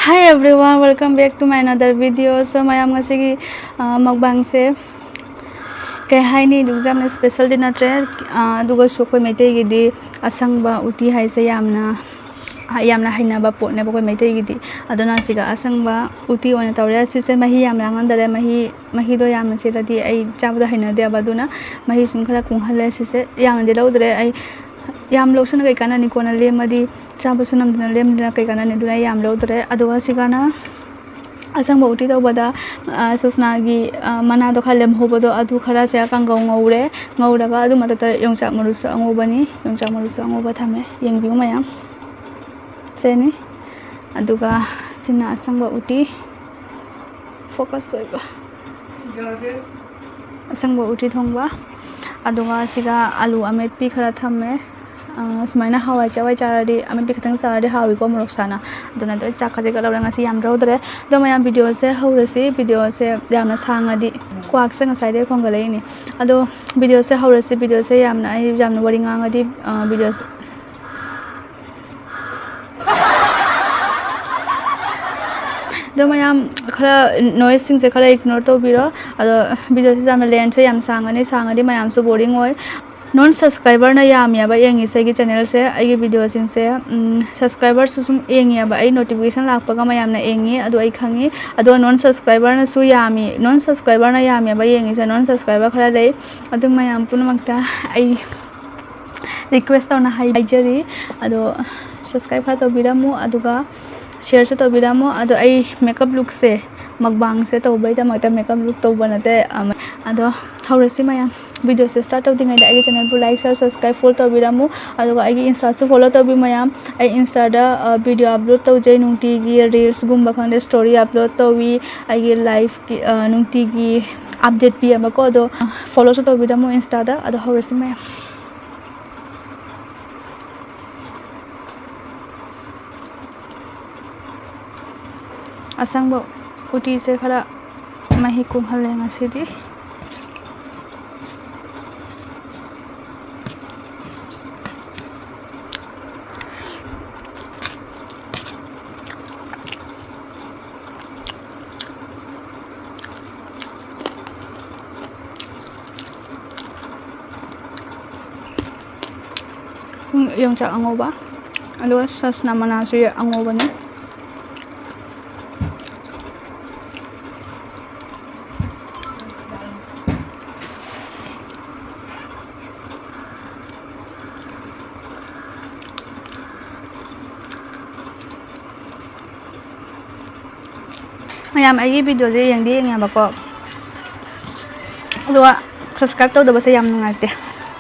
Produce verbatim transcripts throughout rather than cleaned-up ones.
Hi everyone, welcome back to my another video. So ꯃꯌꯥꯝ, ꯉꯁꯤꯒꯤ ꯃꯛꯕꯥꯡꯁꯦ ꯀꯩ ꯍꯥꯏꯅꯤ, ꯑꯗꯨ ꯌꯥꯝꯅ ꯁ꯭ꯄꯦꯁꯦꯜꯗꯤ ꯅꯠꯇ꯭ꯔꯦ꯫ ꯑꯗꯨꯒꯁꯨ ꯑꯩꯈꯣꯏ ꯃꯩꯇꯩꯒꯤꯗꯤ ꯑꯁꯪꯕ ꯎꯇꯤ ꯍꯥꯏꯁꯦ ꯌꯥꯝꯅ ꯌꯥꯝꯅ ꯍꯩꯅꯕ ꯄꯣꯠꯅꯦꯕ ꯑꯩꯈꯣꯏ ꯃꯩꯇꯩꯒꯤꯗꯤ꯫ ꯑꯗꯨꯅ ꯁꯤꯒ ꯑꯁꯪꯕ ꯎꯇꯤ ꯑꯣꯏꯅ ꯇꯧꯔꯦ꯫ ꯁꯤꯁꯦ ꯃꯍꯤ ꯌꯥꯝ ꯂꯥꯡꯍꯟꯗꯔꯦ꯫ ꯃꯍꯤ ꯃꯍꯤꯗꯣ ꯌꯥꯝꯅ ꯆꯦꯜꯂꯗꯤ ꯑꯩ ꯆꯥꯕꯗ ꯍꯩꯅꯗꯦꯕ꯫ ꯑꯗꯨꯅ ꯃꯍꯤ ꯁꯨꯝ ꯈꯔ ꯀꯨꯡꯍꯜꯂꯦ꯫ ꯁꯤꯁꯦ ꯌꯥꯝꯅꯗꯤ ꯂꯧꯗ꯭ꯔꯦ꯫ ꯑꯩ ꯌꯥꯝ ꯂꯧꯁꯅ ꯀꯩ ꯀꯥꯟꯅꯅꯤ? ꯀꯣꯟꯅ ꯂꯦꯝꯃꯗꯤ, ꯆꯥꯕꯁꯨ ꯅꯝꯗꯅ ꯂꯦꯝꯗꯅ ꯀꯩ ꯀꯥꯟꯅꯅꯤ? ꯑꯗꯨꯅ ꯑꯩ ꯌꯥꯝ ꯂꯧꯗ꯭ꯔꯦ꯫ ꯑꯗꯨꯒ ꯁꯤꯒꯅ ꯑꯁꯪꯕ ꯎꯇꯤ ꯇꯧꯕꯗ ꯁꯁꯅꯥꯒꯤ ꯃꯅꯥꯗꯣ ꯈꯔ ꯂꯦꯝꯍꯧꯕꯗꯣ, ꯑꯗꯨ ꯈꯔꯁꯦ ꯀꯥꯡꯒꯧ ꯉꯧꯔꯦ꯫ ꯉꯧꯔꯒ ꯑꯗꯨ ꯃꯊꯛꯇ ꯌꯣꯡꯆꯥꯛ ꯃꯔꯨꯁꯨ ꯑꯉꯧꯕꯅꯤ, ꯌꯣꯡꯆꯥꯛ ꯃꯔꯨꯁꯨ ꯑꯉꯧꯕ ꯊꯝꯃꯦ꯫ ꯌꯦꯡꯕꯤꯌꯨ ꯃꯌꯥꯝ, ꯁꯦꯅꯤ꯫ ꯑꯗꯨꯒ ꯁꯤꯅ ꯑꯁꯪꯕ ꯎꯇꯤ, ꯐꯣꯀꯁ ꯑꯣꯏꯕ ꯑꯁꯪꯕ ꯎꯇꯤ ꯊꯣꯡꯕ꯫ ꯑꯗꯨꯒ ꯁꯤꯒ ꯑꯂꯨ ꯑꯃꯦꯠꯄꯤ ꯈꯔ ꯊꯝꯃꯦ꯫ ꯁꯨꯃꯥꯏꯅ ꯍꯋꯥꯏ ꯆꯦꯋꯥꯏ ꯆꯥꯔꯗꯤ, ꯑꯃꯦꯠꯄꯤ ꯈꯤꯇꯪ ꯆꯥꯔꯗꯤ ꯍꯥꯎꯏꯀꯣ, ꯃꯣꯔꯣꯛ ꯁꯥꯅ꯫ ꯑꯗꯨꯅ ꯑꯗꯨ ꯑꯩ ꯆꯥꯛ ꯈꯖꯤꯛ ꯈꯛ ꯂꯧꯔꯦ꯫ ꯉꯁꯤ ꯌꯥꯝ ꯂꯧꯗ꯭ꯔꯦ꯫ ꯑꯗꯣ ꯃꯌꯥꯝ, ꯚꯤꯗꯤꯑꯣꯁꯦ ꯍꯧꯔꯁꯤ꯫ ꯚꯤꯗꯤꯑꯣꯁꯦ ꯌꯥꯝꯅ ꯁꯥꯡꯉꯗꯤ ꯀ꯭ꯋꯥꯛꯁꯦ ꯉꯁꯥꯏꯗꯩ ꯈꯣꯡꯒꯠꯂꯛꯏꯅꯦ꯫ ꯑꯗꯣ ꯚꯤꯗꯤꯑꯣꯁꯦ ꯍꯧꯔꯁꯤ꯫ ꯚꯤꯗꯤꯑꯣꯁꯦ ꯌꯥꯝꯅ, ꯑꯩ ꯌꯥꯝꯅ ꯋꯥꯔꯤ ꯉꯥꯡꯉꯗꯤ ꯚꯤꯗꯤꯑꯣꯁꯦ ꯑꯗꯣ ꯃꯌꯥꯝ, ꯈꯔ ꯅꯣꯏꯁꯁꯤꯡꯁꯦ ꯈꯔ ꯏꯒꯅꯣꯔ ꯇꯧꯕꯤꯔꯣ꯫ ꯑꯗꯣ ꯚꯤꯗꯤꯑꯣꯁꯦ ꯌꯥꯝꯅ, ꯂꯦꯟꯁꯦ ꯌꯥꯝ ꯁꯥꯡꯉꯅꯤ, ꯁꯥꯡꯉꯗꯤ ꯃꯌꯥꯝꯁꯨ ꯕꯣꯔꯤꯡ ꯑꯣꯏ꯫ ꯅꯣꯟ ꯁꯕꯁꯀ꯭ꯔꯥꯏꯕꯔꯅ ꯌꯥꯝꯃꯦꯕ ꯌꯦꯡꯉꯤꯁꯦ ꯑꯩꯒꯤ ꯚꯤꯗꯤꯑꯣꯁꯤꯡꯁꯦ꯫ ꯁꯕꯁꯀ꯭ꯔꯥꯏꯕꯔꯁꯨ ꯁꯨꯝ ꯌꯦꯡꯉꯦꯕ ꯑꯩ, ꯅꯣꯇꯤꯐꯤꯀꯦꯁꯟ ꯂꯥꯛꯄꯒ ꯃꯌꯥꯝꯅ ꯌꯦꯡꯉꯤ, ꯑꯗꯨ ꯑꯩ ꯈꯪꯉꯤ꯫ ꯑꯗꯣ ꯅꯣꯟ ꯁꯕꯁꯀ꯭ꯔꯥꯏꯕꯔꯅꯁꯨ ꯌꯥꯝꯃꯤ, ꯅꯣꯟ ꯁꯕꯁꯀ꯭ꯔꯥꯏꯕꯔꯅ ꯌꯥꯝꯃꯦꯕ ꯌꯦꯡꯉꯤꯁꯦ꯫ ꯅꯣꯟ ꯁꯕꯁꯀ꯭ꯔꯥꯏꯕꯔ ꯈꯔ ꯂꯩ꯫ ꯑꯗꯨ ꯃꯌꯥꯝ ꯄꯨꯝꯅꯃꯛꯇ ꯑꯩ ꯔꯤꯀ꯭ꯋꯦꯁ ꯇꯧꯅ ꯍꯥꯏꯖꯔꯤ꯫ ꯑꯗꯣ ꯁꯕꯁꯀ꯭ꯔꯥꯏꯕ ꯈꯔ ꯇꯧꯕꯤꯔꯝꯃꯨ, ꯑꯗꯨꯒ ꯁꯤꯌꯔꯁꯨ ꯇꯧꯕꯤꯔꯝꯃꯨ꯫ ꯑꯗꯣ ꯑꯩ ꯃꯦꯀꯞ ꯂꯨꯛꯁꯦ, ꯃꯛꯕꯥꯡꯁꯦ ꯇꯧꯕꯩꯗꯃꯛꯇ ꯃꯦꯀꯞ ꯂꯨꯛ ꯇꯧꯕ ꯅꯠꯇꯦ꯫ ꯑꯗꯣ ꯍꯧꯔꯁꯤ ꯃꯌꯥꯝ꯫ ꯚꯤꯗꯤꯑꯣꯁꯦ ꯁ꯭ꯇꯥꯔꯠ ꯇꯧꯗ꯭ꯔꯤꯉꯩꯗ ꯑꯩꯒꯤ ꯆꯦꯅꯦꯜꯕꯨ ꯂꯥꯏꯛ, ꯁꯤꯌꯔ, ꯁꯕꯁꯀ꯭ꯔꯥꯏꯕ, ꯐꯣꯂꯣ ꯇꯧꯕꯤꯔꯝꯃꯨ꯫ ꯑꯗꯨꯒ ꯑꯩꯒꯤ ꯏꯟꯁꯇꯥꯁꯨ ꯐꯣꯂꯣ ꯇꯧꯕꯤꯌꯨ ꯃꯌꯥꯝ꯫ ꯑꯩ ꯏꯟꯁꯇꯥꯗ ꯚꯤꯗꯤꯑꯣ ꯑꯞꯂꯣꯗ ꯇꯧꯖꯩ ꯅꯨꯡꯇꯤꯒꯤ, ꯔꯤꯜꯁꯒꯨꯝꯕ ꯈꯪꯗꯦ, ꯁ꯭ꯇꯣꯔꯤ ꯑꯞꯂꯣꯗ ꯇꯧꯏ꯫ ꯑꯩꯒꯤ ꯂꯥꯏꯐꯀꯤ ꯅꯨꯡꯇꯤꯒꯤ ꯑꯞꯗꯦꯠ ꯄꯤꯌꯦꯕꯀꯣ꯫ ꯑꯗꯣ ꯐꯣꯂꯣꯁꯨ ꯇꯧꯕꯤꯔꯝꯃꯨ ꯏꯟꯁꯇꯥꯗ꯫ ꯑꯗꯣ ꯍꯧꯔꯁꯤ ꯃꯌꯥꯝ꯫ ꯑꯁꯪꯕ ꯎꯇꯤꯁꯦ ꯈꯔ ꯃꯍꯤ ꯀꯣꯝꯍꯜꯂꯦ ꯉꯁꯤꯗꯤ꯫ ꯌꯣꯡꯆꯥꯛ ꯑꯉꯧꯕ, ꯑꯗꯨꯒ ꯁꯁꯅꯥ ꯃꯅꯥꯁꯨ ꯑꯉꯧꯕꯅꯤ꯫ ꯃꯌꯥꯝ ꯑꯩꯒꯤ videoꯁꯦ ꯌꯦꯡꯗꯤ ꯌꯦꯡꯉꯦꯕꯀꯣ, ꯑꯗꯨꯒ subscribe ꯇꯧꯗꯕꯁꯦ ꯌꯥꯝ ꯅꯨꯡꯉꯥꯏꯇꯦ꯫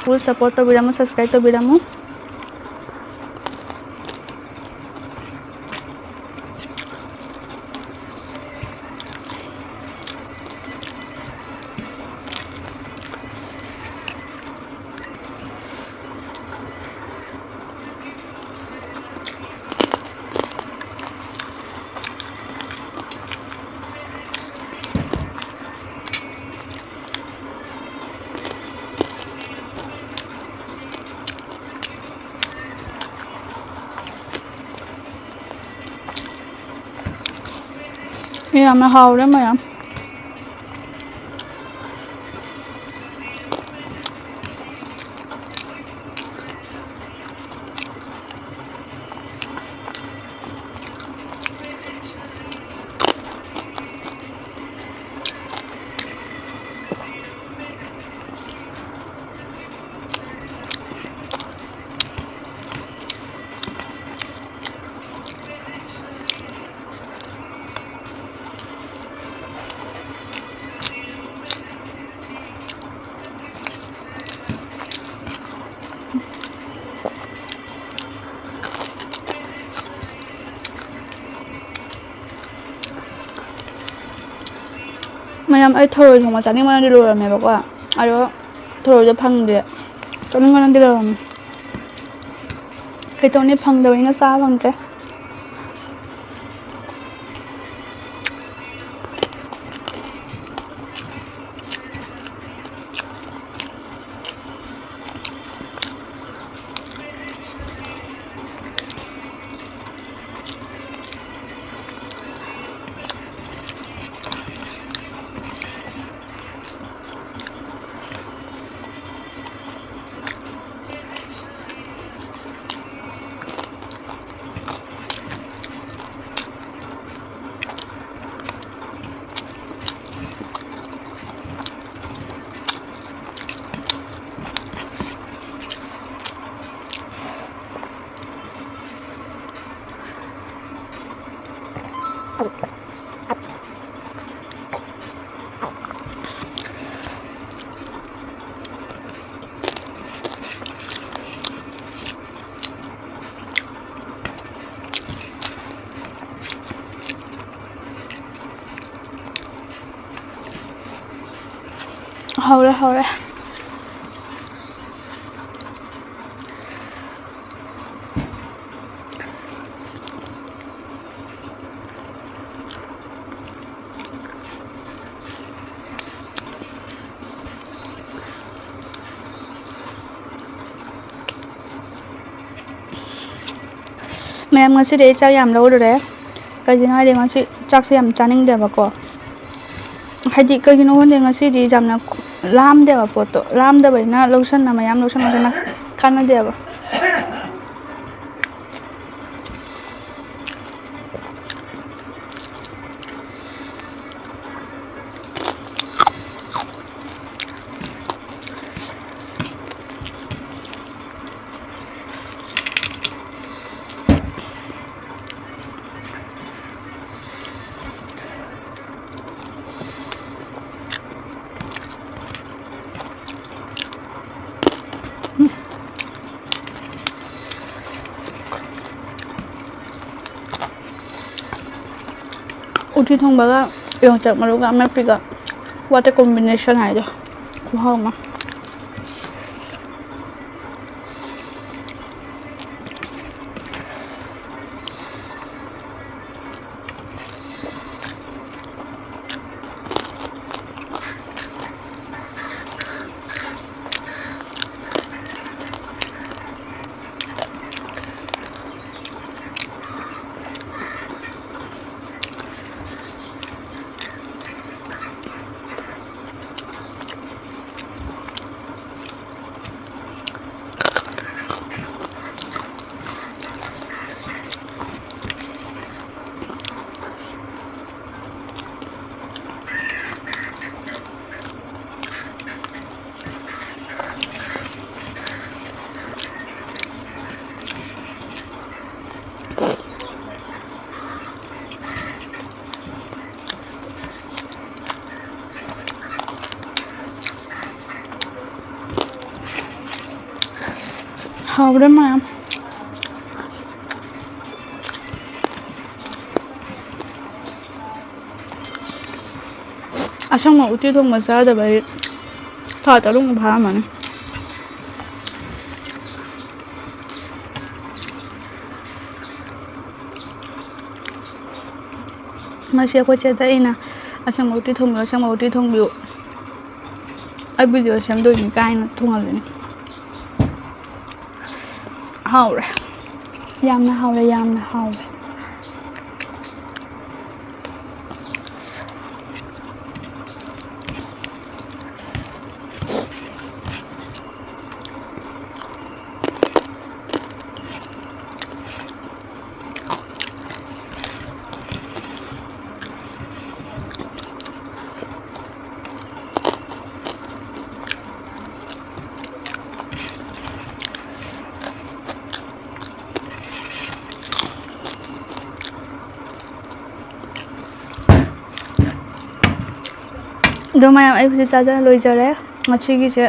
Full support ꯇꯧꯕꯤꯔꯝꯃꯨ, subscribe ꯇꯧꯕꯤꯔꯝꯃꯨ꯫ ꯑꯦ, ꯌꯥꯝꯅ ꯍꯥꯎꯔꯦ ꯃꯌꯥꯝ꯫ ꯃꯌꯥꯝ, ꯑꯩ ꯊꯔꯣꯏ ꯊꯣꯡꯕ ꯆꯥꯅꯤꯡꯕꯅꯗꯤ ꯂꯣꯏꯔꯝꯃꯦꯕꯀꯣ, ꯑꯗꯣ ꯊꯔꯣꯏꯗꯣ ꯐꯪꯗꯦ꯫ ꯆꯥꯅꯤꯡꯕꯅꯗꯤ ꯂꯣꯏꯔꯝꯃꯦ꯫ ꯀꯩꯗꯧꯅꯤ, ꯐꯪꯗꯕꯅꯤꯅ ꯆꯥꯕ ꯐꯪꯗ꯭ꯔꯦ꯫ ꯍꯧꯔꯦ, ꯍꯧꯔꯦ꯫ ꯃꯌꯥꯝ, ꯉꯁꯤꯗꯤ ꯑꯩ ꯆꯥꯛ ꯌꯥꯝ ꯂꯧꯔꯨꯔꯦ꯫ ꯀꯩꯒꯤꯅꯣ ꯍꯥꯏꯗꯤ, ꯉꯁꯤ ꯆꯥꯛꯁꯦ ꯌꯥꯝ ꯆꯥꯅꯤꯡꯗꯦꯕꯀꯣ꯫ ꯍꯥꯏꯗꯤ, ꯀꯩꯒꯤꯅꯣ ꯈꯪꯗꯦ, ꯉꯁꯤꯗꯤ ꯌꯥꯝꯅ ꯂꯥꯝꯗꯦꯕ ꯄꯣꯠꯇꯣ꯫ ꯂꯥꯝꯗꯕꯅꯤꯅ ꯂꯧꯁꯟꯅ ꯃꯌꯥꯝ ꯂꯧꯁꯟꯕꯗꯨꯅ ꯀꯥꯟꯅꯗꯦꯕ꯫ ꯎꯇꯤ ꯊꯣꯡꯕꯒ ꯌꯣꯡꯆꯥꯛ ꯃꯔꯨꯒ ꯑꯃꯦꯠꯄꯤꯒ, what a combination ꯍꯥꯏꯗꯣ, ꯈꯨꯍꯥꯎ ꯑꯃ꯫ ꯍꯥꯎꯕ꯭ꯔꯥ ꯃꯌꯥꯝ? ꯑꯁꯪꯕ ꯎꯇꯤ ꯊꯣꯡꯕ ꯆꯥꯗꯕ ꯑꯩ ꯊꯥ ꯇꯔꯨꯛꯃꯨꯛ ꯐꯥꯔꯝꯃꯅꯤ꯫ ꯉꯁꯤ ꯑꯩꯈꯣꯏ ꯆꯦꯗ ꯑꯩꯅ "ꯑꯁꯪꯕ ꯎꯇꯤ ꯊꯣꯡꯕꯤꯌꯨ, ꯑꯁꯪꯕ ꯎꯇꯤ ꯊꯣꯡꯕꯤꯌꯨ, ꯑꯩ ꯚꯤꯗꯤꯑꯣ ꯁꯦꯝꯗꯣꯏꯅꯤ" ꯀꯥꯏꯅ ꯊꯣꯡꯍꯜꯂꯤꯅꯤ꯫ ꯍꯥꯎꯔꯦ, ꯌꯥꯝꯅ ꯍꯥꯎꯔꯦ, ꯌꯥꯝꯅ ꯍꯥꯎꯔꯦ꯫ ꯑꯗꯣ ꯃꯌꯥꯝ, ꯑꯩ ꯍꯧꯖꯤꯛ ꯆꯥꯖ ꯂꯣꯏꯖꯔꯦ꯫ ꯉꯁꯤꯒꯤꯁꯦ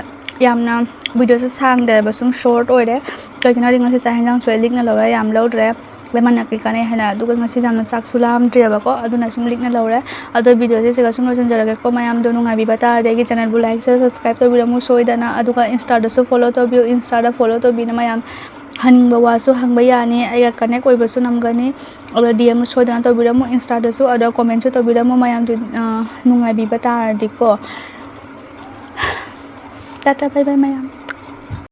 ꯌꯥꯝꯅ ꯚꯤꯗꯤꯑꯣꯁꯦ ꯁꯥꯡꯗ꯭ꯔꯦꯕ, ꯁꯨꯝ ꯁꯣꯔꯠ ꯑꯣꯏꯔꯦ꯫ ꯀꯩꯒꯤꯅꯣ ꯍꯥꯏꯗꯤ ꯉꯁꯤ ꯆꯥꯛ ꯍꯦꯟꯖꯥꯡꯁꯨ ꯑꯩ ꯂꯤꯛꯅ ꯂꯧꯔꯦ, ꯌꯥꯝ ꯂꯧꯗ꯭ꯔꯦ꯫ ꯂꯩꯃꯟ ꯀꯩ ꯀꯥꯟꯅꯩ ꯍꯥꯏꯅ꯫ ꯑꯗꯨꯒ ꯉꯁꯤ ꯌꯥꯝꯅ ꯆꯥꯛꯁꯨ ꯂꯥꯝꯗ꯭ꯔꯦꯕꯀꯣ, ꯑꯗꯨꯅ ꯁꯨꯝ ꯂꯤꯛꯅ ꯂꯧꯔꯦ꯫ ꯑꯗꯣ ꯚꯤꯗꯤꯑꯣꯁꯦ ꯁꯤꯒ ꯁꯨꯝ ꯂꯣꯏꯁꯤꯟꯖꯔꯒꯦꯀꯣ꯫ ꯃꯌꯥꯝꯗꯣ ꯅꯨꯡꯉꯥꯏꯕꯤꯕ ꯇꯥꯔꯗꯤ ꯑꯩꯒꯤ ꯆꯦꯅꯦꯜꯕꯨ ꯂꯥꯏꯛ, ꯁꯦꯌꯔ, ꯁꯕꯁꯀ꯭ꯔꯥꯏꯕ ꯇꯧꯕꯤꯔꯝꯃꯨ ꯁꯣꯏꯗꯅ꯫ ꯑꯗꯨꯒ ꯏꯟꯁꯇꯥꯗꯁꯨ ꯐꯣꯂꯣ ꯇꯧꯕꯤꯌꯨ, ꯏꯟꯁꯇꯥꯗ ꯐꯣꯂꯣ ꯇꯧꯕꯤꯅ ꯃꯌꯥꯝ ꯍꯪꯅꯤꯡꯕ ꯋꯥꯁꯨ ꯍꯪꯕ ꯌꯥꯅꯤ, ꯑꯩꯒ ꯀꯅꯦꯛ ꯑꯣꯏꯕꯁꯨ ꯉꯝꯒꯅꯤ꯫ ꯑꯗꯣ ꯗꯤ ꯑꯦꯝ ꯁꯣꯏꯗꯅ ꯇꯧꯕꯤꯔꯝꯃꯨ ꯏꯟꯁꯇꯥꯗꯁꯨ, ꯑꯗꯣ ꯀꯣꯃꯦꯟꯁꯨ ꯇꯧꯕꯤꯔꯝꯃꯨ ꯃꯌꯥꯝꯗꯨ, ꯑ, ꯅꯨꯡꯉꯥꯏꯕꯤꯕ ꯇꯥꯔꯗꯤꯀꯣ꯫ ꯇꯥꯇꯥ, ꯕꯥꯏ ꯕꯥꯏ ꯃꯌꯥꯝ꯫